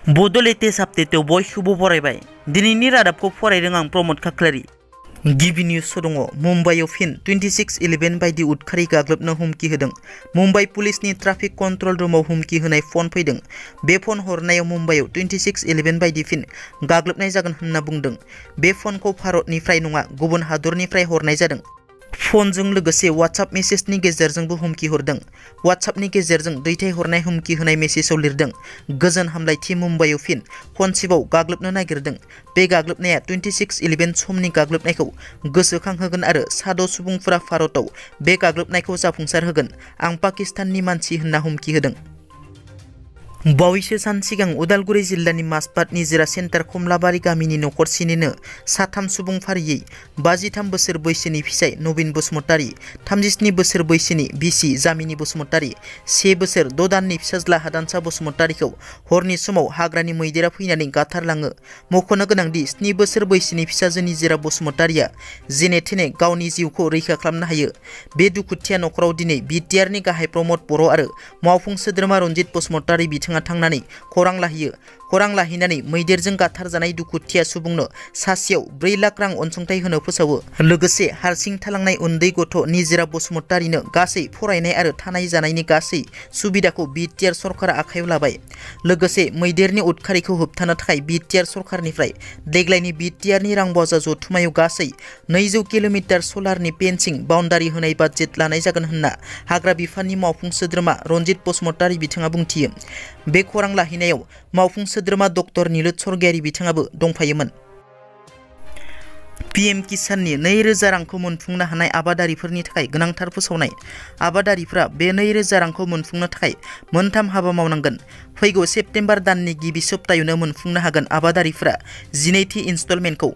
बड' लेटेस्ट आपडेटआव बयखौबो बरायबाय। दिनैनि रादाबखौ फरायदों आं प्रमद खाख्लारि। गिबि निउस दङ। मुम्बाइआव फिन 26/11 बायदि उदखारि गाग्लोबनो हुमखि होदों। मुम्बाइ पुलिसनि ट्राफिक कन्ट्रल रुमाव हुमखि होनाय फन फैदों। बे फन हरनायाव मुम्बाइआव 26/11 बायदि फिन गाग्लोबनाय जागोन होनना बुंदों। बे फनखौ भारतनिफ्राय नङा गुबुन हादरनिफ्राय हरनाय जादों। फनजों लोगोसे वाट्सएप मेसेजनि गेजेरजोंबो हुमखि हरदों। वाट्सएपनि गेजेरजों दैथायहरनाय हुमखि होनाय मेसेजाव लिरदों, गोजोन हामलायथि, मुम्बाइआव फिन खनसेबाव गाग्लोबनो नागिरदों। बे गाग्लोबनाया 26/11 समनि गाग्लोबनायखौ गोसोखांहोगोन आरो साद' सुबुंफोरा भारतआव बे गाग्लोबनायखौ जाफुंसारहोगोन। आं पाकिस्ताननि मानसि होनना हुमखि होदों। बावैसो सान सिगां उदालगुरि जिल्लानि माजबाद निजिरा सेन्टार कमलाबारि गामिनि नखरसेनिनो साथाम सुबुं फारियै 53 बोसोर बैसोनि फिसाइ नबिन बसुमतारी, 37 बोसोर बैसोनि बिसि जामिनी बसुमतारी, 1 बोसोर 6 दाननि फिसाज्ला हादानसा बसुमतारीखौ हरनि समाव हाग्रानि मैदेरा फैनानै गाथारलाङो। मख'नो गोनांदि 7 बोसोर बैसोनि फिसाजो निजिरा बसुमतारीया जेने थेने गावनि जिउखौ रैखा खालामनो हायो। बे दुखुथिया नखराव दिनै बिटिआरनि गाहाय प्रमद बर' आरो मावफुं सोद्रोमा रनजित बसुमतारी बिथाङा थांनानै खौरां लाहैयो। खौरां लाहैनानै मैदेरजों गाथारजानाय दुखुथिया सुबुंनो सासेयाव 4 लाख रां अनसुंथाइ होनो फोसावो। लोगोसे हारसिं थालांनाय उन्दै गथ' निजिरा बसुमतारीनो गासै फरायनाय आरो थानाय जानायनि गासै सुबिदाखौ बिटिआर सरकारा आखायाव लाबाय। लोगोसे मैदेरनि उदखारिखौ होबथानो थाखाय बिटिआर सरकारनिफ्राय देग्लायनि बिटिआरनि रां बावजा जथुमायाव गासै 200 किल'मिटार सलारनि फेन्सिं बाउन्डारि होनाय बाजेट लानाय जागोन होनना हाग्रा बिफाननि मावफुं सोद्रोमा रनजित बसुमतारी बिथाङा बुंथियो। बे खौरां लाहैनायाव मावफुं सोद्रोमा डक्टर नीलोद सरगियारी बिथाङाबो दंफायोमोन। पीएम किसाननि 2000 रांखौ मोनफुंनो हानाय आबादारिफोरनि थाखाय गोनांथार फोसावनाय। आबादारिफ्रा बे 2000 रांखौ मोनफुंनो थाखाय मोनथाम हाबा मावनांगोन। फैगौ सेप्तेम्बर दाननि गिबि सप्तायावनो मोनफुंनो हागोन आबादारिफ्रा 12थि इनस्टलमेन्टखौ।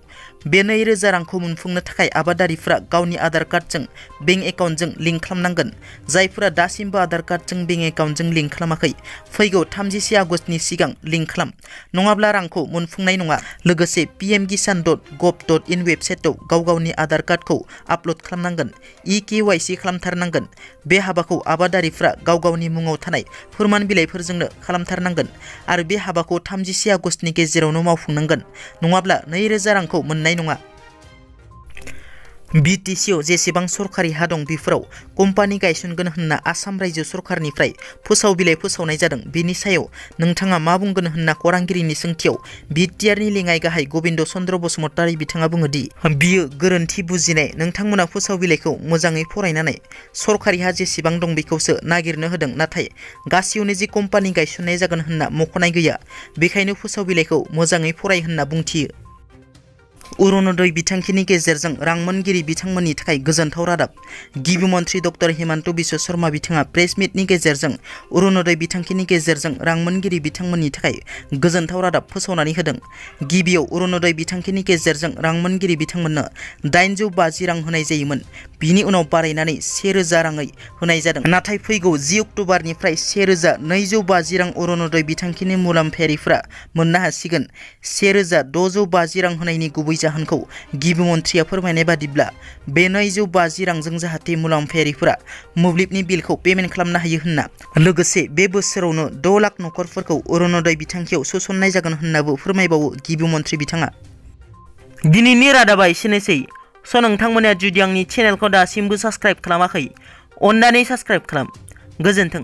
बे 2000 रांखौ मोनफुंनो थाखाय आबादारिफ्रा गावनि आधार कार्डजों बेंक एकाउन्टजों लिंक खालामनांगोन। जायफोरा दासिमबो आधार कार्डजों बेंक एकाउन्टजों लिंक खालामाखै, फैगौ 31 आगस्तनि सिगां लिंक खालाम, नङाब्ला रांखौ मोनफुंनाय नङा। लोगोसे pmkisan.gov.in वेबसाइटआव गाव-गावनि आधार कार्डखौ आपल'ड खालामनांगोन। EKYC खालामथारनांगोन। बे हाबाखौ आबादारिफ्रा गाव-गावनि मुङाव थानाय फोरमान बिलाइफोरजोंनो खालामथारनांगोन आरो बे हाबाखौ 31 आगस्तनि गेजेरावनो मावफुंनांगोन, नङाब्ला 2000 रांखौ मोननाय नङा। बिटिसिआव जेसेबां सरकारि हा दं बेफोराव कम्पानि गायसनगोन होनना आसाम रायजो सरकारनिफ्राय फोसाव बिलाइ फोसावनाय जादों। बेनि सायाव नोंथाङा मा बुंगोन होनना खौरांगिरिनि सोंथियाव बिटिआरनि लेङाइ गाहाय गबिन्द चन्द्र बसुमतारी बिथाङा बुङोदि बियो गोरोन्थि बुजिनाय। नोंथांमोना फोसाव बिलाइखौ मोजाङै फरायनानै सरकारि हा जेसेबां दं बेखौसो नागिरनो होदों, नाथाय गासैयावनो जि कम्पानि गायसननाय जागोन होनना मख'नाय गैया। बेखायनो फोसाव बिलाइखौ मोजाङै फराय होनना बुंथियो। अरुणोदय बिथांखिनि गेजेरजों रां मोनगिरि बिथांमोननि थाखाय गोजोनथाव रादाब। गिबि मन्थ्रि डक्टर हेमन्त बिश्व शर्मा बिथाङा प्रेस मिटनि गेजेरजों अरुणोदय बिथांखिनि गेजेरजों रां मोनगिरि बिथांमोननि थाखाय गोजोनथाव रादाब फोसावनानै होदों। गिबियाव अरुणोदय बिथांखिनि गेजेरजों रां मोनगिरि बिथांमोननो 850 रां होनाय जायोमोन। बिनि उनाव बारायनानै 1000 राङै होनाय जादों। नाथाय फैगौ 10 अक्ट'बरनिफ्राय 1250 रां अरुणोदय बिथांखिनि मुलाम्फायारिफ्रा मोननो हासिगोन। 1650 रां होनायनि गुबै जाहोनखौ गिबि मन्थ्रिया फोरमायनाय बादिब्ला बे 250 रांजों जाहाथे मुलाम्फायारिफोरा मोब्लिबनि बिलखौ पेमेन्ट खालामनो हायो होनना। लोगोसे बे बोसोरावनो 6 लाख नखरफोरखौ अरुणोदय बिथांखियाव सोसननाय जागोन होननाबो फोरमायबावो गिबि मन्थ्रि बिथाङा। दिनैनि रादाबा एसेनोसै। नोंथांमोना जुदि आंनि चेनेलखौ दासिमबो साबस्क्राइब खालामाखै, अन्नानै साबस्क्राइब खालाम। गोजोन्थों।